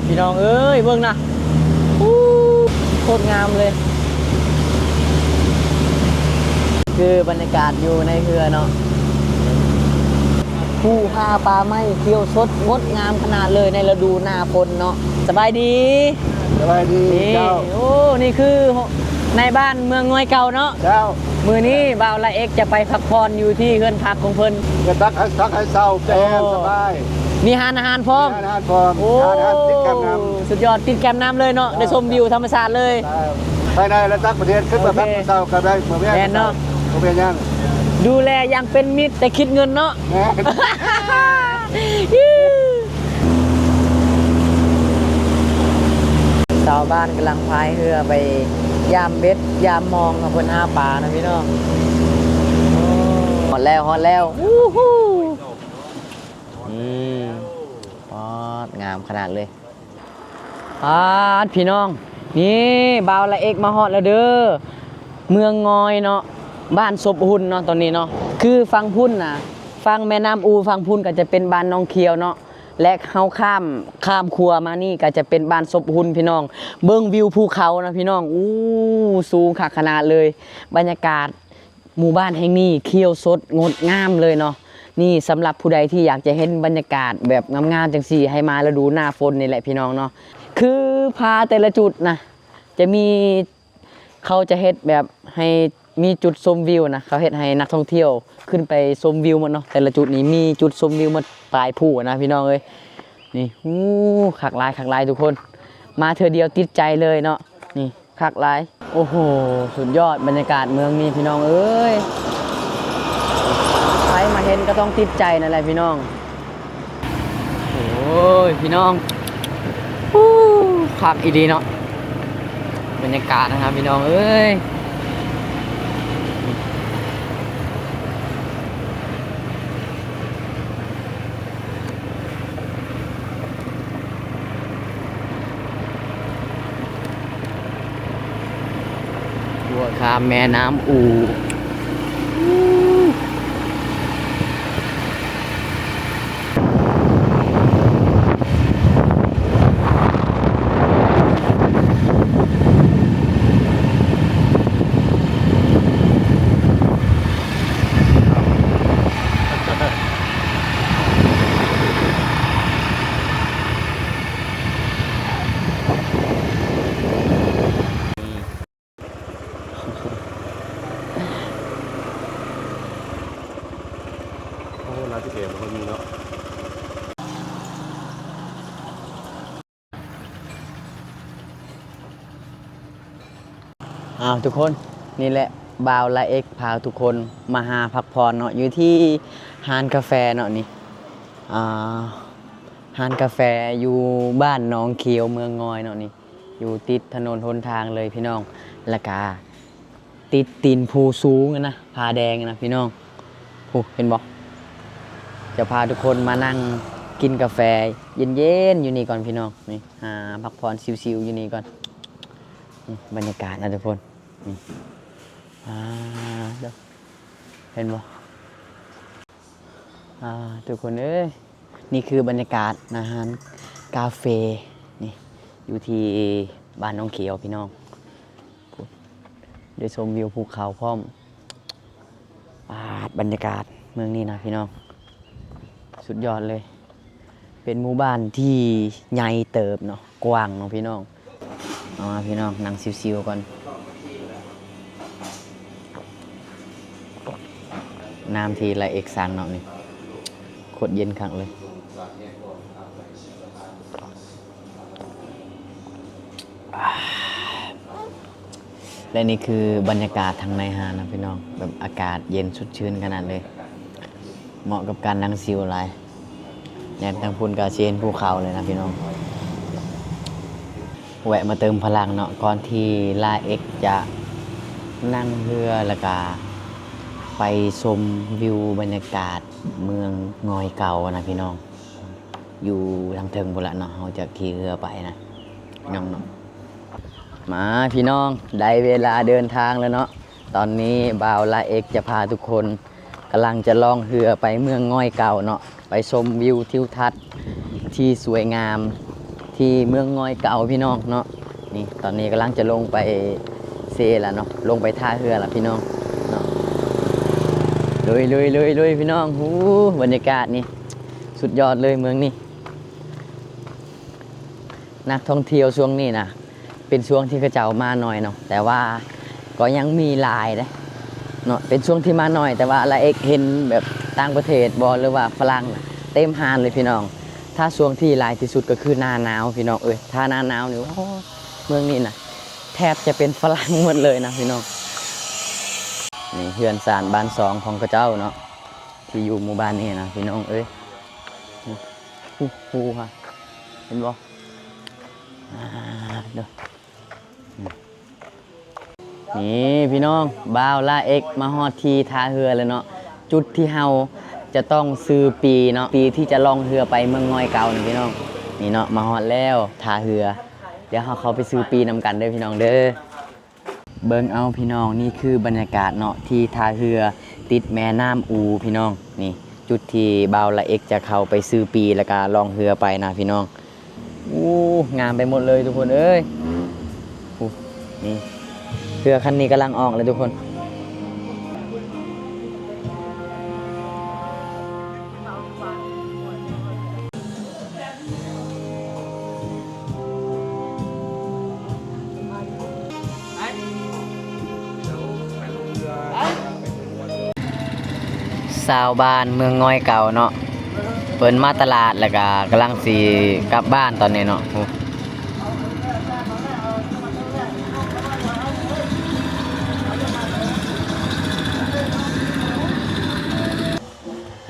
ພີ່ນ້ອງເອີຍ ເບິ່ງນະ ອູ້ ໂຄດງາມເລີຍ. ຄືບັນຍາກາດຢູ່ໃນເຮືອເນາະ ພູຜາປ່າໄມ້ຂຽວສົດງົດງາມຂະໜາດເລີຍໃນລະດູໜ້າຝົນເນາະ. ສະບາຍດີ. ສະບາຍດີເຈົ້າ. ໂອ້ ນີ້ຄືນາຍບ້ານເມືອງງອຍເກົ່າເນາະ. ເຈົ້າ. ມື້ນີ້ບ່າວລາເອັກຈະໄປພັກຜ່ອນຢູ່ທີ່ເຮືອນພັກຂອງເພິ່ນ. ເຮືອນພັກໃຫ້ພັກໃຫ້ເຊົ່າແປນ ໂອ້ ສະບາຍ. ມີຮ້ານອາຫານພ້ອມ. ມີຮ້ານອາຫານພ້ອມ. ໂອ້ ຮ້ານອາຫານຕິດແຄມນ້ຳ. ສຸດຍອດ ຕິດແຄມນ້ຳເລີຍເນາະ. ເຈົ້າ. ໄດ້ຊົມວິວທຳມະຊາດເລີຍ. ເຈົ້າ. ໄປໄດ້ແລ້ວ ຕ່າງປະເທດ ຂຶ້ນມາພັກເຊົ້າກໍໄດ້ ບໍ່ເປັນຫຍັງ. ແມ່ນເນາະ. ບໍ່ເປັນຫຍັງ. ດູແລຢ່າງເປັນມິດ ແຕ່ຄິດເງິນເນາະ. ແມ່ນ. ຊາວບ້ານກຳລັງພາຍເຮືອໄປຢາມເບັດຢາມມອງເນາະ ເພິ່ນຫາປານະພີ່ນ້ອງ. ໂອ້ ຮອດແລ້ວ ຮອດແລ້ວ. ອູ້ຫູ້ ອືມ ປາດ ງາມຂະໜາດເລີຍ. ປາດ ພີ່ນ້ອງ ນີ້ບ່າວລາເອັກມາຮອດແລ້ວເດີ ເມືອງງອຍເນາະ ບ້ານສົບຫຸ່ນເນາະ ຕອນນີ້ເນາະ. ຄືຝັ່ງພຸ້ນນະ ຝັ່ງແມ່ນ້ຳອູ່ຝັ່ງພຸ້ນກໍຈະເປັນບ້ານໜອງຂຽວເນາະ ແລະ ເຮົາຂ້າມ ຂ້າມຂົວມານີ້ກໍຈະເປັນບ້ານສົບຫຸ່ນ ພີ່ນ້ອງ. ເບິ່ງວິວພູເຂົານະ ພີ່ນ້ອງ ອູ້ ສູງຄັກຂະໜາດເລີຍ. ບັນຍາກາດ ໝູ່ບ້ານແຫ່ງນີ້ຂຽວສົດງົດງາມເລີຍເນາະ. ນີ້ສຳລັບຜູ້ໃດທີ່ຢາກຈະເຫັນບັນຍາກາດແບບງາມໆ ຈັ່ງຊີ້ ໃຫ້ມາລະດູໜ້າຝົນນີ້ແຫຼະພີ່ນ້ອງເນາະ. ຄືຜາແຕ່ລະຈຸດນະ ຈະມີ ເຂົາຈະເຮັດແບບໃຫ້ມີຈຸດຊົມວິວນະ ເຂົາເຮັດໃຫ້ນັກທ່ອງທ່ຽວຂຶ້ນໄປຊົມວິວໝົດເນາະ. ແຕ່ລະຈຸດນີ້ມີຈຸດຊົມວິວໝົດ ປາຍພູນະພີ່ນ້ອງເອີຍ. ນີ້ ໂອ້ ຄັກຫຼາຍ ຄັກຫຼາຍທຸກຄົນ ມາເທື່ອດຽວຕິດໃຈເລີຍເນາະ. ນີ້ ຄັກຫຼາຍ. ໂອ້ໂຫ ສຸດຍອດບັນຍາກາດເມືອງນີ້ພີ່ນ້ອງເອີຍ ໃຜມາເຫັນກໍຕ້ອງຕິດໃຈນັ້ນແຫຼະພີ່ນ້ອງ. ໂອ້ຍ ພີ່ນ້ອງ ອູ້ ຄັກອີ່ຫຼີເນາະ ບັນຍາກາດນະພີ່ນ້ອງເອີຍ. ຂົວຂ້າມແມ່ນ້ຳອູ່. ໂອ້ ລາວຊິແກ່ບໍ່ຄ່ອຍມີເນາະ. ອ້າວ ທຸກຄົນ ນີ້ແຫຼະ ບ່າວລາເອັກພາທຸກຄົນມາຫາພັກຜ່ອນເນາະ ຢູ່ທີ່ຮ້ານກາແຟເນາະນີ້ ອ່າ ຮ້ານກາແຟຢູ່ບ້ານໜອງຂຽວ ເມືອງງອຍເນາະນີ້ ຢູ່ຕິດຖະໜົນຫົນທາງເລີຍພີ່ນ້ອງ ແລ້ວກະ ຕິດຕີນພູສູງນະ ຜາແດງນະພີ່ນ້ອງ. ໂອ້ ເຫັນບໍ່? ຈະພາທຸກຄົນມານັ່ງກິນກາແຟເຢັນໆ ຢູ່ນີ້ກ່ອນພີ່ນ້ອງ. ນີ້ ຫາພັກຜ່ອນຊິວໆ ຢູ່ນີ້ກ່ອນ. ນີ້ບັນຍາກາດນະທຸກຄົນ. ນີ້ ອ່າ ເຫັນບໍ່? ອ່າ ທຸກຄົນເອີຍ ນີ້ຄືບັນຍາກາດນະ ຮ້ານກາເຟນີ້ ຢູ່ທີ່ບ້ານໜອງຂຽວພີ່ນ້ອງ. ໄດ້ຊົມວິວພູເຂົາພ້ອມ. ປາດ ບັນຍາກາດເມືອງນີ້ນະພີ່ນ້ອງ ສຸດຍອດເລີຍ. ເປັນໝູ່ບ້ານທີ່ໃຫຍ່ເຕີບເນາະ ກວ້າງເນາະພີ່ນ້ອງ. ເອົາມາພີ່ນ້ອງ ນັ່ງຊິວໆ ກ່ອນ. ນ້ຳທີ່ລາເອັກສັ່ງເນາະນີ້ ໂຄດເຢັນຄັກເລີຍ. ແລະນີ້ຄືບັນຍາກາດທາງໃນຮ້ານນະພີ່ນ້ອງ ແບບອາກາດເຢັນສົດຊື່ນຂະໜາດເລີຍ ເໝາະກັບການນັ່ງຊິວຫຼາຍ. ແນມທາງພຸ້ນກໍຊິເຫັນພູເຂົາເລີຍນະພີ່ນ້ອງ. ແວະມາເຕີມພະລັງເນາະ ກ່ອນທີ່ລາເອັກຈະນັ່ງເຮືອ ແລ້ວກະໄປຊົມວິວບັນຍາກາດເມືອງງອຍເກົ່ານະພີ່ນ້ອງ. ຢູ່ທາງເທິງພຸ້ນລະເນາະ ເຮົາຈະຂີ່ເຮືອໄປນະພີ່ນ້ອງເນາະ. ມາພີ່ນ້ອງ ໄດ້ເວລາເດີນທາງແລ້ວເນາະ. ຕອນນີ້ບ່າວລາເອັກຈະພາທຸກຄົນ ກຳລັງຈະລ່ອງເຮືອໄປເມືອງງອຍເກົ່າເນາະ ໄປຊົມວິວທິວທັດທີ່ສວຍງາມ ທີ່ເມືອງງອຍເກົ່າພີ່ນ້ອງເນາະ. ນີ້ຕອນນີ້ກຳລັງຈະລົງໄປເຊລະເນາະ ລົງໄປທ່າເຮືອລະພີ່ນ້ອງເນາະ. ລຸຍໆໆໆ ພີ່ນ້ອງ. ໂອ້ ບັນຍາກາດນີ້ສຸດຍອດເລີຍເມືອງນີ້. ນັກທ່ອງທ່ຽວຊ່ວງນີ້ນະ ເປັນຊ່ວງທີ່ເຂົາເຈົ້າມາໜ້ອຍເນາະ ແຕ່ວ່າກໍຍັງມີຫຼາຍເດ້ເນາະ. ເປັນຊ່ວງທີ່ມາໜ້ອຍ ແຕ່ວ່າລາເອັກເຫັນແບບຕ່າງປະເທດບໍ່ ຫຼືວ່າຝຣັ່ງນະ ເຕັມຮ້ານເລີຍພີ່ນ້ອງ. ຖ້າຊ່ວງທີ່ຫຼາຍທີ່ສຸດກໍຄືໜ້າໜາວພີ່ນ້ອງເອີຍ. ຖ້າໜ້າໜາວນີ້ ໂອ້ ເມືອງນີ້ນະ ແທບຈະເປັນຝຣັ່ງໝົດເລີຍນະພີ່ນ້ອງ. ນີ້ເຮືອນຊານບ້ານຊ່ອງຂອງເຂົາເຈົ້າເນາະ ທີ່ຢູ່ໝູ່ບ້ານນີ້ນະພີ່ນ້ອງເອີຍ. ໂອ້ໂຫ ເຫັນບໍ່? ອ່າ ເດີ ນີ້ພີ່ນ້ອງ ບ່າວລາເອັກມາຮອດທີ່ທ່າເຮືອແລ້ວເນາະ. ຈຸດທີ່ເຮົາຈະຕ້ອງຊື້ປີ້ເນາະ ປີ້ທີ່ຈະລ່ອງເຮືອໄປເມືອງງອຍເກົ່ານະພີ່ນ້ອງ. ນີ້ເນາະ ມາຮອດແລ້ວທ່າເຮືອ. ດຽວເຮົາເຂົ້າໄປຊື້ປີ້ນຳກັນເດີພີ່ນ້ອງເດີ. ເບິ່ງເອົາພີ່ນ້ອງ ນີ້ຄືບັນຍາກາດເນາະ ທີ່ທ່າເຮືອຕິດແມ່ນ້ຳອູພີ່ນ້ອງ. ນີ້ຈຸດທີ່ບ່າວລາເອັກຈະເຂົ້າໄປຊື້ປີ້ ແລ້ວກະລ່ອງເຮືອໄປນະພີ່ນ້ອງ. ໂອ້ ງາມໄປໝົດເລີຍທຸກຄົນເອີຍ. ໂອ້ ນີ້ເຮືອຄັນນີ້ກຳລັງອອກເລີຍທຸກຄົນ. ຊາວບ້ານເມືອງງອຍເກົ່າເນາະ ເພິ່ນມາຕະຫຼາດ ແລ້ວກະກຳລັງຊິກັບບ້ານຕອນນີ້ເນາະ.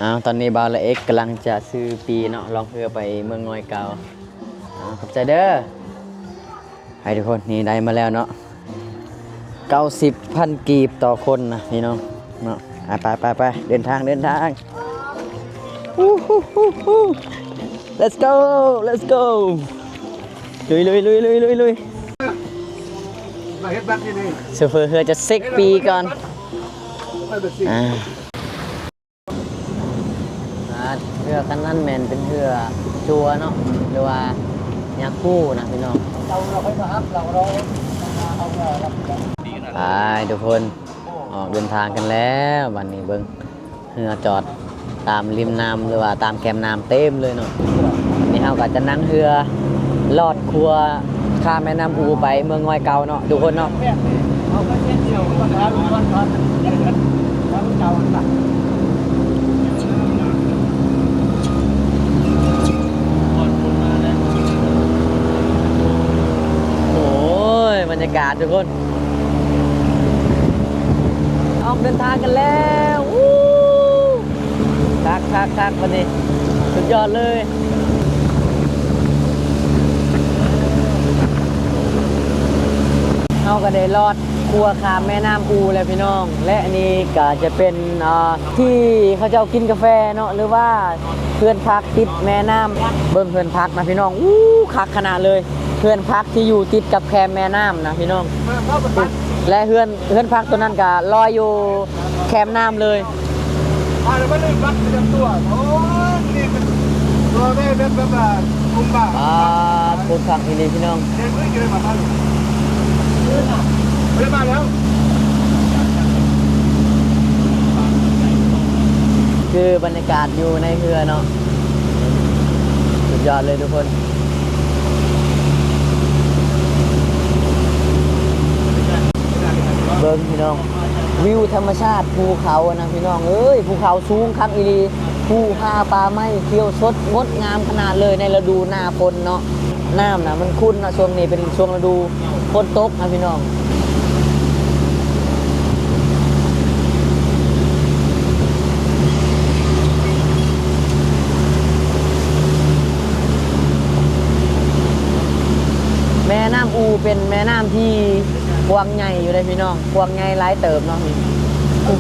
ອ້າວ ຕອນນີ້ບ່າວລາເອັກກຳລັງຈະຊື້ປີ້ເນາະ ລ່ອງເຮືອໄປເມືອງງອຍເກົ່າ. ອ້າວ ຂອບໃຈເດີ. ໃຫ້ທຸກຄົນ ນີ້ໄດ້ມາແລ້ວເນາະ ເກົ້າສິບພັນກີບຕໍ່ຄົນນະພີ່ນ້ອງເນາະ. ອ່າ ໄປໆໆ ເດີນທາງ ເດີນທາງ. ອູ້ let's go let's go. ລຸຍໆໆໆໆ ໂຊເຟີເຮືອຈະເຊັກປີ້ກ່ອນ. ອ່າ ອ່າ ເຮືອຄັນນັ້ນແມ່ນເປັນເຮືອຈົວເນາະ ຫຼືວ່າຍາຄູນະພີ່ນ້ອງ. ໄປທຸກຄົນ ອອກເດີນທາງກັນແລ້ວ. ບັດນີ້ເບິ່ງ ເຮືອຈອດຕາມລິມນ້ຳ ຫຼືວ່າຕາມແຄມນ້ຳເຕັມເລີຍເນາະ. ນີ້ເຮົາກໍຈະນັ່ງເຮືອລອດຂົວຂ້າມແມ່ນ້ຳອູໄປເມືອງງອຍເກົ່າເນາະ ທຸກຄົນເນາະ. ໂອ້ຍ ບັນຍາກາດທຸກຄົນ. ອອກເດີນທາງກັນແລ້ວ. ອູ້ ຄັກໆໆ ບັດນີ້ສຸດຍອດເລີຍ. ເຮົາກໍໄດ້ລອດຂົວຂ້າມແມ່ນ້ຳອູແລ້ວພີ່ນ້ອງ ແລະ ອັນນີ້ກໍຈະເປັນ ອ່າ ທີ່ເຂົາເຈົ້າກິນກາແຟເນາະ ຫຼືວ່າເຮືອນພັກຕິດແມ່ນ້ຳ. ເບິ່ງເຮືອນພັກນະພີ່ນ້ອງ ອູ້ ຄັກຂະໜາດເລີຍ. ເຮືອນພັກທີ່ຢູ່ຕິດກັບແຄມແມ່ນ້ຳນະພີ່ນ້ອງ ແລະ ເຮືອນ ເຮືອນພັກໂຕນັ້ນກະລອຍຢູ່ແຄມນ້ຳເລີຍ. ປາດ ໂຄດຄັກອີ່ຫຼີພີ່ນ້ອງ. ຄືບັນຍາກາດຢູ່ໃນເຮືອເນາະ ສຸດຍອດເລີຍທຸກຄົນ. ເບິ່ງພີ່ນ້ອງ ວິວທຳມະຊາດພູເຂົານະພີ່ນ້ອງເອີຍ ພູເຂົາສູງຄັກອີ່ຫຼີ. ພູຜາປ່າໄມ້ຂຽວສົດງົດງາມຂະໜາດເລີຍໃນລະດູໜ້າຝົນເນາະ. ນ້ຳນະມັນຂຸ່ນເນາະ ຊ່ວງນີ້ເປັນຊ່ວງລະດູຝົນຕົກນະພີ່ນ້ອງ. ແມ່ນ້ຳອູເປັນແມ່ນ້ຳທີ່ກວ້າງໃຫຍ່ຢູ່ເດ້ພີ່ນ້ອງ. ກວ້າງໃຫຍ່ຫຼາຍເຕີບເນາະນີ້. ໂອ້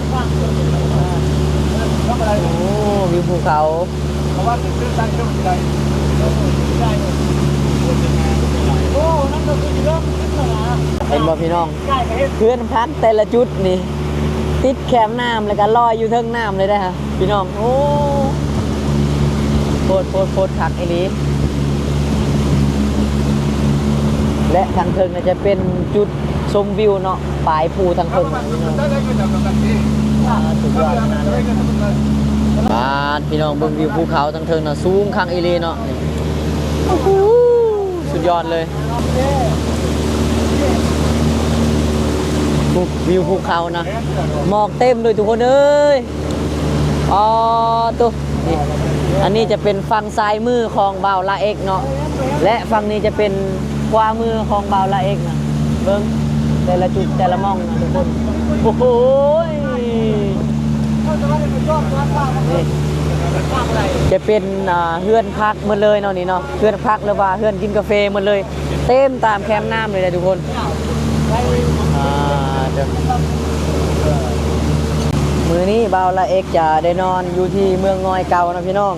ວິວພູເຂົາ ເຫັນບໍ່ພີ່ນ້ອງ? ເຮືອນພັກແຕ່ລະຈຸດນີ້ ຕິດແຄມນ້ຳ ແລ້ວກໍລອຍຢູ່ເທິງນ້ຳເລີຍເດ້ ພີ່ນ້ອງ. ໂອ້ ໂພດໆໆ ຄັກອີ່ຫຼີ. ແລະທາງເທິງນີ້ຈະເປັນຈຸດຊົມວິວເນາະ ປາຍພູທາງເທິງ. ອ່າ ສຸດຍອດຂະໜາດເລີຍ. ປາດ ພີ່ນ້ອງເບິ່ງວິວພູເຂົາທາງເທິງນະ ສູງຄັກອີ່ຫຼີເນາະ. ໂອ້ໂຫ ສຸດຍອດເລີຍ. ໂອ້ ວິວພູເຂົານະ ໝອກເຕັມເລີຍທຸກຄົນເອີຍ. ອໍ ໂຕ ນີ້ ອັນນີ້ຈະເປັນຝັ່ງຊ້າຍມືຂອງບ່າວລາເອັກເນາະ ແລະຝັ່ງນີ້ຈະເປັນຂວາມືຂອງບ່າວລາເອັກນະ. ເບິ່ງແຕ່ລະຈຸດແຕ່ລະໝ່ອງນະທຸກຄົນ. ໂອ້ໂຫ ນີ້ຈະເປັນ ອ່າ ເຮືອນພັກໝົດເລີຍເນາະ ນີ້ເນາະ ເຮືອນພັກ ຫຼືວ່າເຮືອນກິນກາເຟໝົດເລີຍ. ເຕັມຕາມແຄມນ້ຳເລີຍເດ້ທຸກຄົນ. ອ່າ ເດີ ມື້ນີ້ບ່າວລາເອັກຈະໄດ້ນອນຢູ່ທີ່ເມືອງງອຍເກົ່າເນາະພີ່ນ້ອງ.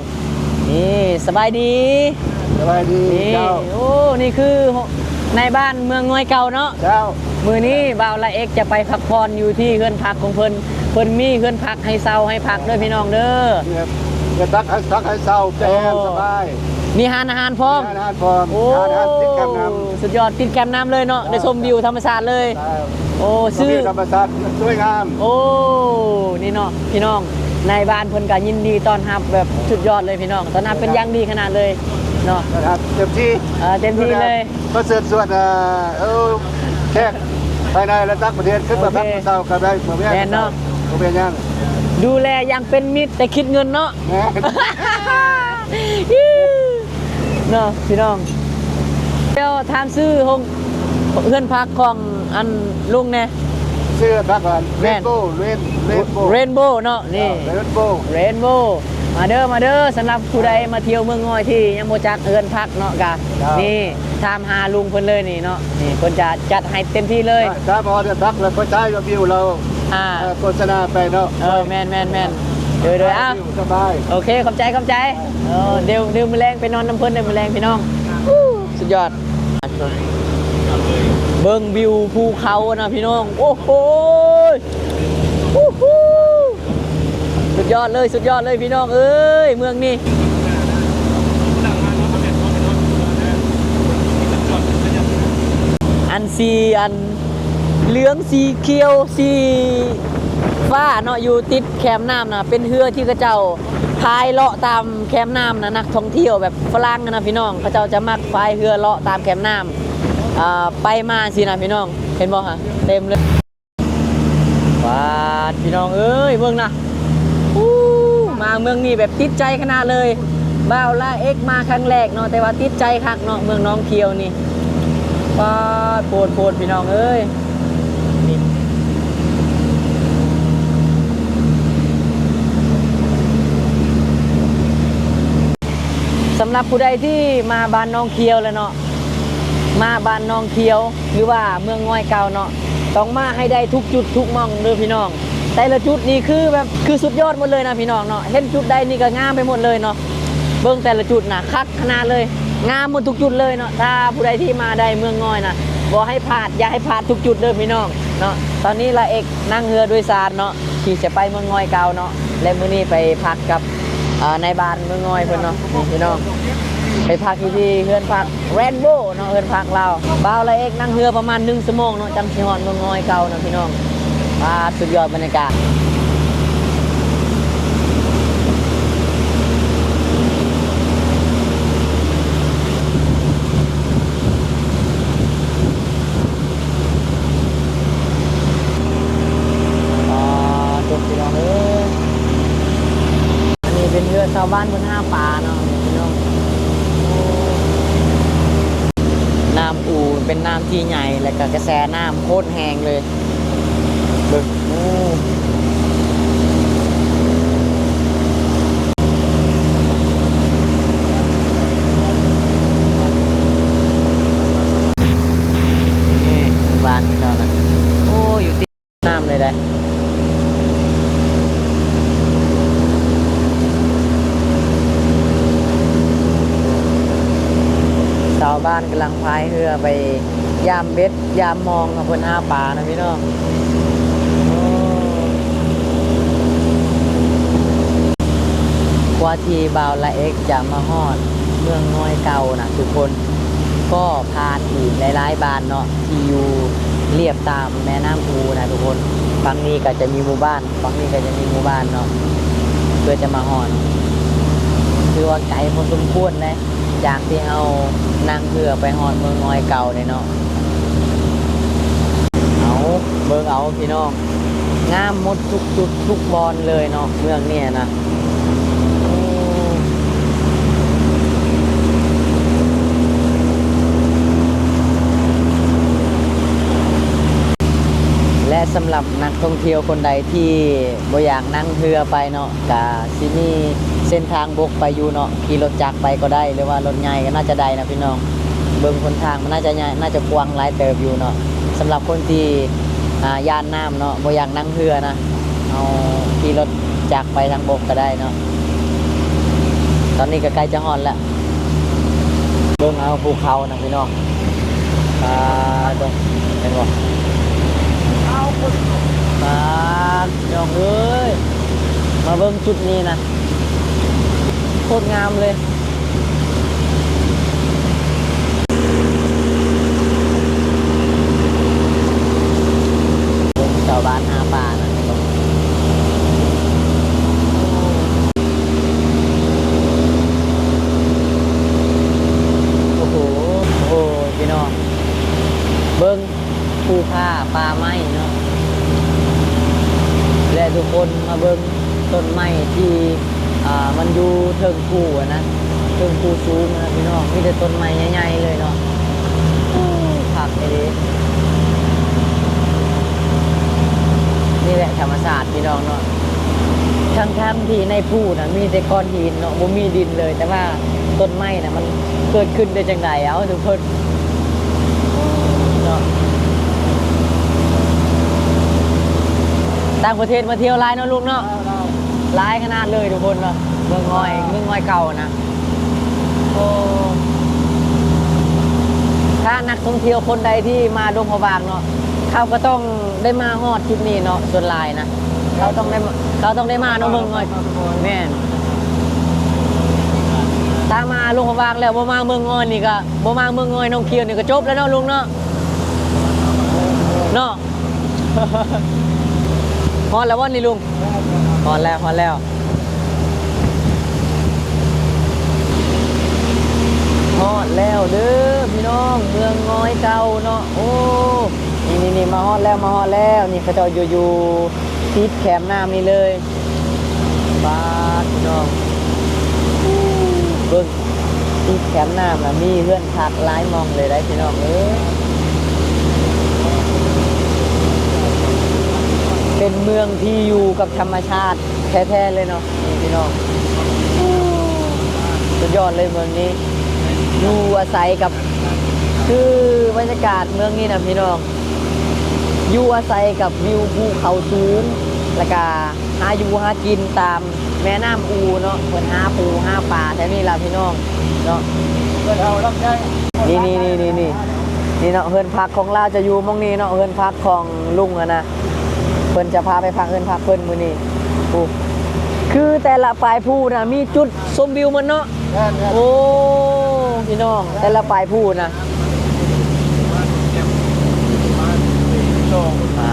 ນີ້ ສະບາຍດີ. ສະບາຍດີ ນີ້ ເຈົ້າ. ໂອ້ ນີ້ຄືນາຍບ້ານເມືອງງອຍເກົ່າເນາະ. ເຈົ້າ. ມື້ນີ້ບ່າວລາເອັກຈະໄປພັກຜ່ອນຢູ່ທີ່ເຮືອນພັກຂອງເພິ່ນ. ເພິ່ນມີເຮືອນພັກໃຫ້ເຊົ່າໃຫ້ພັກເດີພີ່ນ້ອງເດີ. ເຮືອນພັກໃຫ້ພັກໃຫ້ເຊົ່າ ແປນ ໂອ້ ສະບາຍ. ມີຮ້ານອາຫານພ້ອມ. ມີຮ້ານອາຫານພ້ອມ. ໂອ້ ຮ້ານອາຫານຕິດແຄມນ້ຳ. ສຸດຍອດ ຕິດແຄມນ້ຳເລີຍເນາະ. ເຈົ້າ. ໄດ້ຊົມວິວທຳມະຊາດເລີຍ. ເຈົ້າ. ໂອ້ ຊື່ ວິວທຳມະຊາດສວຍງາມ. ໂອ້ ນີ້ເນາະພີ່ນ້ອງ ນາຍບ້ານເພິ່ນກະຍິນດີຕ້ອນຮັບແບບສຸດຍອດເລີຍພີ່ນ້ອງ. ຕ້ອນຮັບເປັນຢ່າງດີຂະໜາດເລີຍເນາະ. ຕ້ອນຮັບເຕັມທີ່. ເອີ ເຕັມທີ່ເລີຍ. ຂໍເຊີນຊວນ ເອີ ເອີ ແຂກພາຍໃນ ແລະ ຕ່າງປະເທດ ຂຶ້ນມາພັກເຊົາກັນໄດ້. ໂອເຄ ບໍ່ແມ່ນ ແມ່ນເນາະ ບໍ່ແມ່ນຫຍັງ. ດູແລຢ່າງເປັນມິດ ແຕ່ຄິດເງິນເນາະ. ແມ່ນ ເນາະພີ່ນ້ອງ. ດຽວຖາມຊື່ໂຮງ ເຮືອນພັກຂອງອັນລຸງແດ່. ຊື່ເຮືອນພັກວ່າ ແມ່ນ Rainbow ເຣນ Rainbow ເຣນໂບເນາະ. ນີ້ ເອີ Rainbow Rainbow ມາເດີ ມາເດີ. ສຳລັບຜູ້ໃດມາທ່ຽວເມືອງງອຍທີ່ຍັງບໍ່ຈັກເຮືອນພັກເນາະ ກະ ເຈົ້າ ນີ້ ຖາມຫາລຸງເພິ່ນເລີຍນີ້ເນາະ. ນີ້ເພິ່ນຈະຈັດໃຫ້ເຕັມທີ່ເລີຍ. ຖ້າບໍ່ໄດ້ພັກແລ້ວກໍໃຊ້ວິວລາວ ອ່າ ເອີ ໂຄສະນາໄປເນາະ. ເອີ ແມ່ນໆໆ ໂດຍໆ. ອ່າ ສະບາຍ. ໂອເຄ ຂອບໃຈ ຂອບໃຈ. ເອີ ດຽວ ດຽວມື້ແລງໄປນອນນຳເພິ່ນເດີ ມື້ແລງພີ່ນ້ອງ. ສຸດຍອດ. ເບິ່ງວິວພູເຂົານະພີ່ນ້ອງ. ໂອ້ໂຫ ໂອ້ໂຫ ສຸດຍອດເລີຍ ສຸດຍອດເລີຍພີ່ນ້ອງເອີຍ ເມືອງນີ້. ອັນສີ ອັນເຫຼືອງ ສີຂຽວ ສີຟ້າເນາະ ຢູ່ຕິດແຄມນ້ຳນະ ເປັນເຮືອທີ່ເຂົາເຈົ້າພາຍເລາະຕາມແຄມນ້ຳນະ. ນັກທ່ອງທ່ຽວແບບຝຣັ່ງນະພີ່ນ້ອງ ເຂົາເຈົ້າຈະມັກພາຍເຮືອເລາະຕາມແຄມນ້ຳ ອ່າ ໄປມາຊີ້ນະພີ່ນ້ອງ. ເຫັນບໍ່ຫະ ເຕັມເລີຍ. ປາດ ພີ່ນ້ອງເອີຍ ເບິ່ງນະ. ອູ້ ມາເມືອງນີ້ແບບຕິດໃຈຂະໜາດເລີຍ. ບ່າວລາເອັກມາຄັ້ງແລກເນາະ ແຕ່ວ່າຕິດໃຈຄັກເນາະ ເມືອງໜອງຂຽວນີ້. ປາດ ໂພດໆ ພີ່ນ້ອງເອີຍ ນີ້. ສຳລັບຜູ້ໃດທີ່ມາບ້ານໜອງຂຽວແລ້ວເນາະ ມາບ້ານໜອງຂຽວ ຫຼືວ່າເມືອງງອຍເກົ່າເນາະ ຕ້ອງມາໃຫ້ໄດ້ທຸກຈຸດທຸກໝ່ອງເດີພີ່ນ້ອງ. ແຕ່ລະຈຸດນີ້ຄືແບບ ຄືສຸດຍອດໝົດເລີຍນະພີ່ນ້ອງເນາະ. ເຫັນຈຸດໃດນີ້ກໍງາມໄປໝົດເລີຍເນາະ. ເບິ່ງແຕ່ລະຈຸດນະ ຄັກຂະໜາດເລີຍ ງາມໝົດທຸກຈຸດເລີຍເນາະ. ຖ້າຜູ້ໃດທີ່ມາໄດ້ເມືອງງອຍນະ ບໍ່ໃຫ້ພາດ ຢ່າໃຫ້ພາດທຸກຈຸດເດີພີ່ນ້ອງເນາະ. ຕອນນີ້ລາເອັກນັ່ງເຮືອໂດຍສານເນາະ ທີ່ຈະໄປເມືອງງອຍເກົ່າເນາະ ແລະ ມື້ນີ້ໄປພັກກັບ ອ່າ ນາຍບ້ານເມືອງງອຍເພິ່ນເນາະ ນີ້ພີ່ນ້ອງ ໄປພັກຢູ່ທີ່ເຮືອນພັກ Rainbow ເນາະ ເຮືອນພັກລາວ. ບ່າວລາເອັກນັ່ງເຮືອປະມານໜຶ່ງຊົ່ວໂມງເນາະ ຈັ່ງຊິຮອດເມືອງງອຍເກົ່າເນາະພີ່ນ້ອງ. ປາດ ສຸດຍອດບັນຍາກາດ. ອ່າ ໂຕ ພີ່ນ້ອງເອີຍ ອັນນີ້ເປັນເຮືອຊາວບ້ານເພິ່ນຫາປາເນາະພີ່ນ້ອງ. ໂອ້ ນ້ຳອູເປັນນ້ຳທີ່ໃຫຍ່ ແລ້ວກະກະແສນ້ຳໂຄດແຮງເລີຍ. ເບິ່ງ ໂອ້ ນີ້ບ້ານເຂົາເນາະ. ໂອ້ ຢູ່ຕິດນ້ຳເລີຍເດ້. ຊາວບ້ານກຳລັງພາຍເຮືອໄປຢາມເບັດ ຢາມມອງ ເພິ່ນຫາປານະພີ່ນ້ອງ. ໂອ້ ກວ່າທີ່ບ່າວລາເອັກຈະມາຮອດເມືອງງອຍເກົ່ານະທຸກຄົນ ກໍຜ່ານອີກຫຼາຍໆບ້ານເນາະ ທີ່ຢູ່ລຽບຕາມແມ່ນ້ຳອູນະທຸກຄົນ. ຝັ່ງນີ້ກໍຈະມີໝູ່ບ້ານ ຝັ່ງນີ້ກໍຈະມີໝູ່ບ້ານເນາະ ເພື່ອຈະມາຮອດ. ຖືວ່າໄກພໍສົມຄວນເດ້ ຈາກທີ່ເຮົານັ່ງເຮືອໄປຮອດເມືອງງອຍເກົ່າເດ້ເນາະ. ເອົາ ເບິ່ງເອົາພີ່ນ້ອງ ງາມໝົດທຸກຈຸດທຸກບ່ອນເລີຍເນາະ ເມືອງນີ້ນະ. ໂອ້ ແລະ ສຳລັບນັກທ່ອງທ່ຽວຄົນໃດທີ່ບໍ່ຢາກນັ່ງເຮືອໄປເນາະ ກະຊິມີເສັ້ນທາງບົກໄປຢູ່ເນາະ ຂີ່ລົດຈັກໄປກໍໄດ້ ຫຼືວ່າລົດໃຫຍ່ກໍໜ້າຈະໄດ້ນະພີ່ນ້ອງ. ເບິ່ງຫົນທາງມັນໜ້າຈະໃຫຍ່ ໜ້າຈະກວ້າງຫຼາຍເຕີບຢູ່ເນາະ. ສຳລັບຄົນທີ່ ອ່າ ຢ້ານນ້ຳເນາະ ບໍ່ຢາກນັ່ງເຮືອນະ ເຮົາຂີ່ລົດຈັກໄປທາງບົກກໍໄດ້ເນາະ. ຕອນນີ້ກໍໃກ້ຈະຮອດແລ້ວ ເບິ່ງເອົາພູເຂົານະພີ່ນ້ອງ. ປາດ ເຫັນບໍ່ ປາດ ພີ່ນ້ອງເອີຍ ມາເບິ່ງຈຸດນີ້ນະ ໂຄດງາມເລີຍ. ເບິ່ງຊາວບ້ານຫາປານະ ໂອ້ໂຫ ໂອ້ໂຫ ພີ່ນ້ອງ ເບິ່ງ ພູຜາປ່າໄມ້ເນາະ ແລະ ທຸກຄົນມາເບິ່ງຕົ້ນໄມ້ທີ່ ອ່າ ມັນຢູ່ເທິງພູຫັ້ນນະ ເທິງພູສູງຫັ້ນນະພີ່ນ້ອງ ມີແຕ່ຕົ້ນໄມ້ໃຫຍ່ໆເລີຍເນາະ. ໂອ້ ຄັກອີ່ຫຼີ ນີ້ແຫຼະທຳມະຊາດພີ່ນ້ອງເນາະ. ທັງໆທີ່ໃນພູນະມີແຕ່ກ້ອນຫີນເນາະ ບໍ່ມີດິນເລີຍ ແຕ່ວ່າຕົ້ນໄມ້ນະມັນເກີດຂຶ້ນໄດ້ຈັ່ງໃດ ເອົາ ທຸກຄົນ ເນາະ ຕ່າງປະເທດມາທ່ຽວຫຼາຍເນາະລຸງເນາະ ຫຼາຍຂະໜາດເລີຍທຸກຄົນເນາະ ເມືອງງອຍ ເມືອງງອຍເກົ່ານະ. ໂອ້ ຖ້ານັກທ່ອງທ່ຽວຄົນໃດທີ່ມາຫຼວງພະບາງເນາະ ເຂົາກໍຕ້ອງໄດ້ມາຮອດຈຸດນີ້ເນາະ ສ່ວນຫຼາຍນະ ເຂົາຕ້ອງໄດ້ ເຂົາຕ້ອງໄດ້ມາເນາະ ເມືອງງອຍ ແມ່ນ ຖ້າມາຫຼວງພະບາງແລ້ວບໍ່ມາເມືອງງອຍນີ້ກໍ ບໍ່ມາເມືອງງອຍໜອງຂຽວນີ້ກໍຈົບແລ້ວເນາະລຸງເນາະ ເນາະ. ຮອດແລ້ວບໍ່ນີ້ລຸງ? ຮອດແລ້ວ ຮອດແລ້ວ ຮອດແລ້ວເດີພີ່ນ້ອງ ເມືອງງອຍເກົ່າເນາະ. ໂອ້ ນີ້ໆໆ ມາຮອດແລ້ວ ມາຮອດແລ້ວ ນີ້ເຂົາເຈົ້າຢູ່ ຢູ່ຕິດແຄມນ້ຳນີ້ເລີຍ. ປາດ ພີ່ນ້ອງ ເບິ່ງ ຕິດແຄມນ້ຳນະ ມີເຮືອນພັກຫຼາຍໝ່ອງເລີຍໄດ໋ພີ່ນ້ອງເອີຍ. ເປັນເມືອງທີ່ຢູ່ກັບທຳມະຊາດແທ້ໆເລີຍເນາະ ນີ້ພີ່ນ້ອງ. ສຸດຍອດເລີຍເມືອງນີ້ ຢູ່ອາໄສກັບ ຄືບັນຍາກາດເມືອງນີ້ນະພີ່ນ້ອງ ຢູ່ອາໄສກັບວິວພູເຂົາສູງ ແລ້ວກະ ຫາຢູ່ຫາກິນຕາມແມ່ນ້ຳອູເນາະ ເພິ່ນຫາປູຫາປາແຖວນີ້ລະພີ່ນ້ອງເນາະ. ເພິ່ນເອົາລຳໄຍ ນີ້ໆໆໆ ນີ້ເນາະ ເຮືອນພັກຂອງລາວຈະຢູ່ໝ່ອງນີ້ເນາະ ເຮືອນພັກຂອງລຸງຫັ້ນນະ ເພິ່ນຈະພາໄປພັກເຮືອນພັກເພິ່ນມື້ນີ້. ໂອ້ ຄືແຕ່ລະປາຍພູນະມີຈຸດ ຊົມວິວໝົດເນາະ. ແມ່ນໆ ໂອ້ ພີ່ນ້ອງ ແຕ່ລະປາຍພູນະ ອ່າ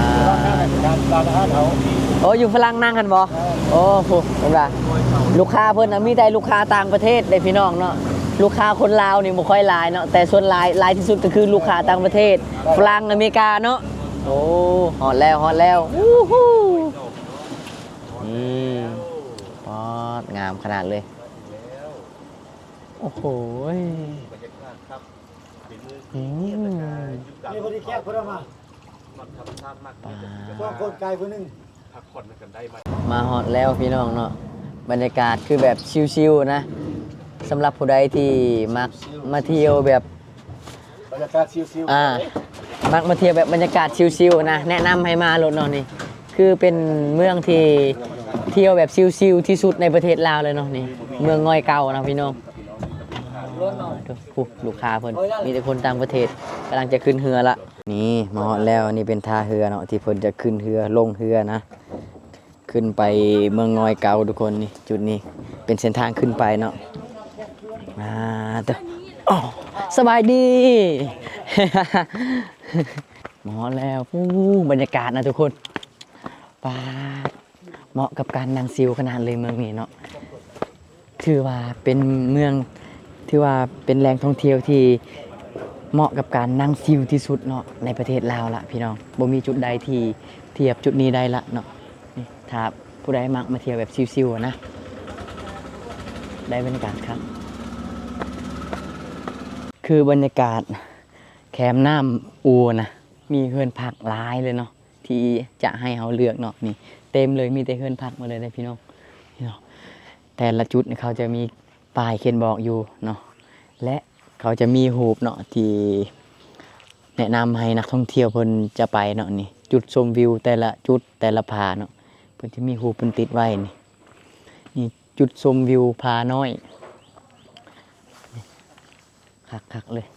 ໂອ້ ຢູ່ຝຣັ່ງນັ່ງຫັ້ນບໍ່? ໂອ້ ເຫັນບໍ່ ລູກຄ້າເພິ່ນນະ ມີແຕ່ລູກຄ້າຕ່າງປະເທດເດ້ພີ່ນ້ອງເນາະ. ລູກຄ້າຄົນລາວນີ້ບໍ່ຄ່ອຍຫຼາຍເນາະ ແຕ່ສ່ວນຫຼາຍ ຫຼາຍທີ່ສຸດກໍຄືລູກຄ້າຕ່າງປະເທດ ຝຣັ່ງ ອາເມລິກາເນາະ. ໂອ້ ຮອດແລ້ວ ຮອດແລ້ວ ອູ້ຫູ ນີ້ ປາດ ງາມຂະໜາດເລີຍ. ໂອ້ໂຫ ອືມ ນີ້ພໍດີແຂກເພິ່ນເອົາມາ ສອງຄົນໄກຜູ້ໜຶ່ງ ມາຮອດແລ້ວພີ່ນ້ອງເນາະ. ບັນຍາກາດຄືແບບຊິວໆນະ ສຳລັບຜູ້ໃດທີ່ມັກມາທ່ຽວແບບ ບັນຍາກາດຊິວໆ ອ່າ ມັກມາທ່ຽວແບບບັນຍາກາດຊິວໆນະ ແນະນຳໃຫ້ມາໂລດເນາະ. ນີ້ຄືເປັນເມືອງທີ່ທ່ຽວແບບຊິວໆທີ່ສຸດໃນປະເທດລາວເລີຍເນາະ. ນີ້ເມືອງງອຍເກົ່ານະພີ່ນ້ອງ. ໂອ້ ລູກຄ້າເພິ່ນ ມີແຕ່ຄົນຕ່າງປະເທດ ກຳລັງຈະຂຶ້ນເຮືອລະ. ນີ້ມາຮອດແລ້ວ ນີ້ເປັນທ່າເຮືອເນາະ ທີ່ເພິ່ນຈະຂຶ້ນເຮືອ ລົງເຮືອນະ. ຂຶ້ນໄປເມືອງງອຍເກົ່າທຸກຄົນ. ນີ້ ຈຸດນີ້ເປັນເສັ້ນທາງຂຶ້ນໄປເນາະ. ອ່າ ເຕີ ສະບາຍດີ ມາຮອດແລ້ວ. ອູ້ ບັນຍາກາດນະທຸກຄົນ ປາດ ເໝາະກັບການນັ່ງຊິວຂະໜາດເລີຍເມືອງນີ້ເນາະ. ຖືວ່າເປັນເມືອງ ຖືວ່າເປັນແຫຼ່ງທ່ອງທ່ຽວທີ່ເໝາະກັບການນັ່ງຊິວທີ່ສຸດເນາະ ໃນປະເທດລາວລະພີ່ນ້ອງ. ບໍ່ມີຈຸດໃດທີ່ທຽບຈຸດນີ້ໄດ້ລະເນາະ. ນີ້ ຖ້າຜູ້ໃດມັກມາທ່ຽວແບບຊິວໆນະ ໄດ້ບັນຍາກາດຄັກ. ຄືບັນຍາກາດແຄມນ້ຳອູນະ ມີເຮືອນພັກຫຼາຍເລີຍເນາະ ທີ່ຈະໃຫ້ເຮົາເລືອກເນາະ. ນີ້ເຕັມເລີຍ ມີແຕ່ເຮືອນພັກໝົດເລີຍເດ້ພີ່ນ້ອງ. ແຕ່ລະຈຸດເຂົາຈະມີປ້າຍຂຽນບອກຢູ່ເນາະ ແລະ ເຂົາຈະມີຮູບເນາະ ທີ່ແນະນຳໃຫ້ນັກທ່ອງທ່ຽວເພິ່ນຈະໄປເນາະ. ນີ້ ຈຸດຊົມວິວແຕ່ລະຈຸດ ແຕ່ລະຜາເນາະ ເພິ່ນຈະມີຮູບເພິ່ນຕິດໄວ້. ນີ້ ນີ້ຈຸດຊົມວິວຜານ້ອຍ ຄັກໆເລີຍ.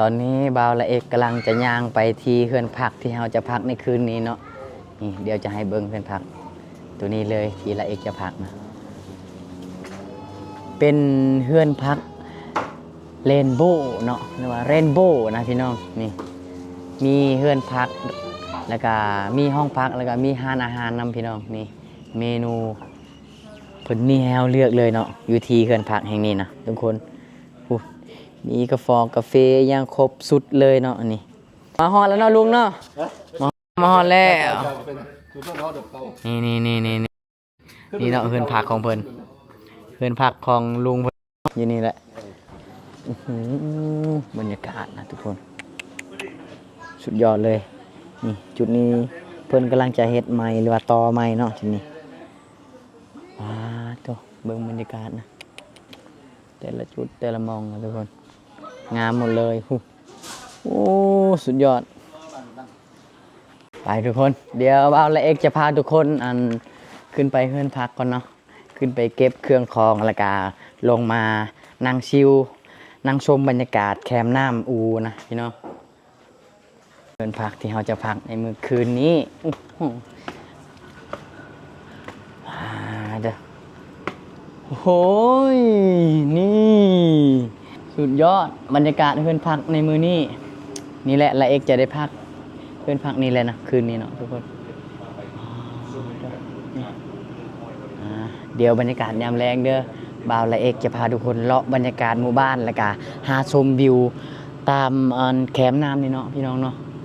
ຕອນນີ້ບ່າວລະເອກກຳລັງຈະຍ່າງໄປທີ່ເຮືອນພັກທີ່ເຮົາຈະພັກໃນຄືນນີ້ເນາະ. ນີ້ ດຽວຈະໃຫ້ເບິ່ງເຮືອນພັກໂຕນີ້ເລີຍ ທີ່ລະເອກຈະພັກນະ ເປັນເຮືອນພັກເຣນໂບເນາະ ຫຼືວ່າເຣນໂບນະພີ່ນ້ອງ. ນີ້ ມີເຮືອນພັກ ແລ້ວກະມີຫ້ອງພັກ ແລ້ວກະມີຮ້ານອາຫານນຳພີ່ນ້ອງ. ນີ້ ເມນູ ເພິ່ນມີໃຫ້ເຮົາເລືອກເລີຍເນາະ ຢູ່ທີ່ເຮືອນພັກແຫ່ງນີ້ນະທຸກຄົນ. ໂອ້ ມີກາຟອງກາເຟ ອີ່ຫຍັງຄົບຊຸດເລີຍເນາະ. ອັນນີ້ ມາຮອດແລ້ວເນາະລຸງເນາະ. ມາ ມາຮອດແລ້ວ. ນີ້ໆໆໆ ນີ້ເນາະ ເຮືອນພັກຂອງເພິ່ນ ເຮືອນພັກຂອງລຸງເພິ່ນ ຢູ່ນີ້ແຫຼະ. ອື້ຫື ບັນຍາກາດນະທຸກຄົນ ສຸດຍອດເລີຍ. ນີ້ ຈຸດນີ້ເພິ່ນກຳລັງຈະເຮັດໃໝ່ ຫຼືວ່າຕໍ່ໃໝ່ເນາະຈຸດນີ້. ປາດໂທ້ ເບິ່ງບັນຍາກາດນະ ແຕ່ລະຈຸດແຕ່ລະໝ່ອງນະທຸກຄົນ ງາມໝົດເລີຍ. ໂອ້ ສຸດຍອດ. ໄປທຸກຄົນ ດຽວບ່າວລະເອກຈະພາທຸກຄົນ ອັນ ຂຶ້ນໄປເຮືອນພັກກ່ອນເນາະ ຂຶ້ນໄປເກັບເຄື່ອງຂອງ ແລ້ວກະລົງມານັ່ງຊິວ ນັ່ງຊົມບັນຍາກາດແຄມນ້ຳອູນະພີ່ນ້ອງ. ເຮືອນພັກທີ່ເຮົາຈະພັກໃນມື້ຄືນນີ້ ໂອ້ໂຫ ອາ ເດີ ໂອ້ຍ ນີ້ ສຸດຍອດ ບັນຍາກາດເຮືອນພັກໃນມື້ນີ້. ນີ້ແຫຼະ ລະເອກຈະໄດ້ພັກເຮືອນພັກນີ້ແຫຼະນະ ຄືນນີ້ເນາະທຸກຄົນ. ອາ ດຽວບັນຍາກາດຍາມແລງເດີ ບ່າວລະເອກຈະພາທຸກຄົນເລາະບັນຍາກາດໝູ່ບ້ານ ແລ້ວກະຫາຊົມວິວຕາມ ອັນ ແຄມນ້ຳນີ້ເນາະ ພີ່ນ້ອງເນາະ.